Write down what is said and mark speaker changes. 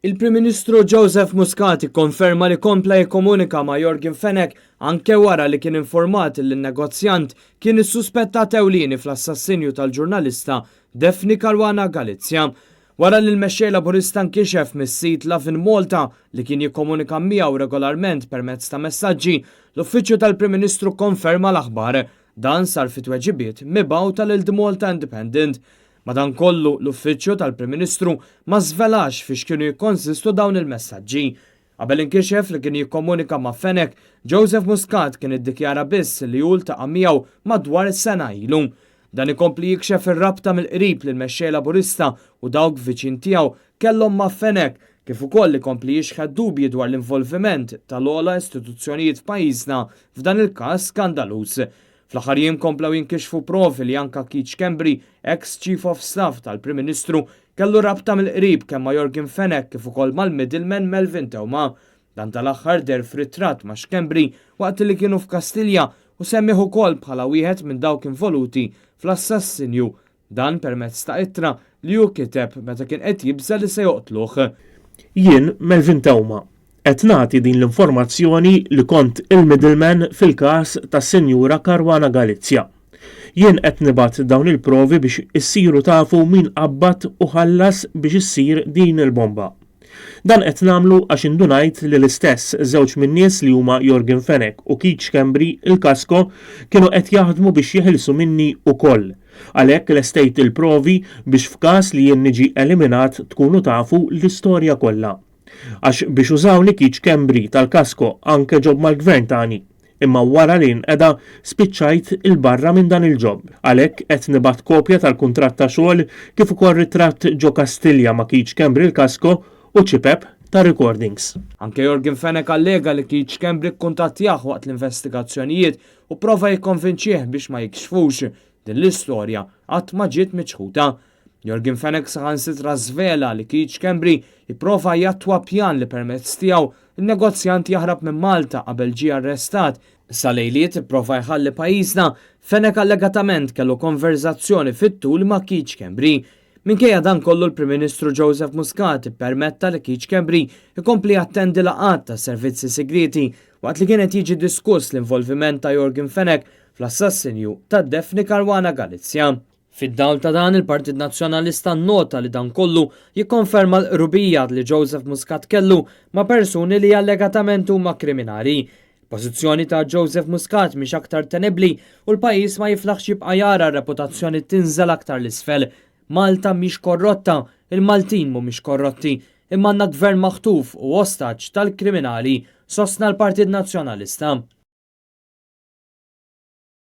Speaker 1: Il-Prim Ministru Joseph Muscat ikkonferma li kompla jikkomunika ma' Yorgen Fenech anke wara li kien informat li n-negozjant kien is-suspettat ewlieni fl-assassinju tal-ġurnalista Daphne Caruana Galizia. Wara li l-mexxej Laburista nkixef mis-sit Lovin Malta li kien jikkomunika miegħu regolarment permezz ta' messaġġi, l-Uffiċċju tal-Prim Ministru kkonferma l-aħbar. Dan sar fi tweġibiet mibgħuta lil The Malta Independent. Madankollu, l-Uffiċċju tal-Prim Ministru ma żvelax fiex kienu jikkonsistu dawn il-messaġġi. Qabel inkixef li kien jikkomunika ma' Fenech, Joseph Muscat kien iddikjara biss li hu ltaqa' miegħu madwar sena ilu. Dan ikompli jikxef ir-rabta mill-qrib li l-Mexxej Laburista u dawk viċin tiegħu kellhom ma' Fenech, kif ukoll ikompli jixħet dubji dwar l-involviment tal-ogħla istituzzjonijiet f'pajjiżna f'dan il-każ skandaluż. Fl-aħħar jiem komplew jinkixfu provi li anka Keith Schembri, ex Chief of Staff tal-Prim Ministru, kellu rabta mill-qrib kemm ma' Yorgen Fenech kif ukoll mal-middleman Melvin Theuma. Dan tal-aħħar deher f'ritratt ma' Schembri waqt li kienu f'Kastilja u semmih ukoll bħala wieħed minn dawk involuti fl-assassinju. Dan permezz ta' ittra li hu kiteb meta kien qed jibża' li se joqtluh.
Speaker 2: Jien, Melvin Theuma, qed nagħti din l-informazzjoni li kont il-middleman fil-każ tas-Sinjura Caruana Galizia. Jien qed nibgħat dawn il-provi biex issiru tafu min qabbad u ħallas biex issir din il-bomba. Dan qed nagħmlu għax indunajt li l-istess żewġ min-nies li huma Yorgen Fenech u Keith Schembri il-Kasco kienu qed jaħdmu biex jeħilsu minni ukoll. Għalhekk lestejt il-provi biex f'każ li jien niġi eliminat tkunu tafu l-istorja kollha. Għax biex użawni Keith Schembri tal-Kasco anke job mal-gvern tani. Imma wara li nqeda spiċċajt 'il barra minn dan il-job. Għalhekk qed nibgħat kopja tal-kuntratt ta' xogħol kif ukoll ritratt ġo Kastilja ma' Keith Schembri l-Kasco u ċipep ta' recordings.
Speaker 1: Anke Yorgen Fenech allega li Keith Schembri kkuntattjah waqt l-investigazzjonijiet u prova jikkonvinċih biex ma jikxfux. Din l-istorja qatt ma ġiet miċħuda. Yorgen Fenech saħansitra żvela li Keith Schembri jipprova jattwa pjan li permezz tiegħu n-negozjant jaħrab minn Malta qabel ġie arrestat. Sa lejliet ipprova jħalli pajjiżna, Fenech allegatament kellu konverzazzjoni fit-tul ma' Keith Schembri. Minkejja dan kollu l-Prim Ministru Joseph Muscat ippermetta li Keith Schembri jkompli jattendi laqgħat ta' servizzi segreti waqt li kienet jiġi diskuss l-involviment ta' Yorgen Fenech fl-assassinju ta' Daphne Caruana Galizia. Fid-dawl ta' dan, il-Partit Nazzjonalista nnota li dan kollu jikkonferma l-qrubija li Joseph Muscat kellu ma' persuni li allegatament huma kriminali. Il-pożizzjoni ta' Joseph Muscat mhix aktar tenibbli u l-pajjiż ma jiflaħx jibqa' jara r-reputazzjoni tinżel aktar 'l isfel. Malta mhix korrotta, il-Maltin mhumiex korrotti, imma għandna gvern maħtuf u ostaġġ tal-kriminali, sostna l-Partit Nazzjonalista.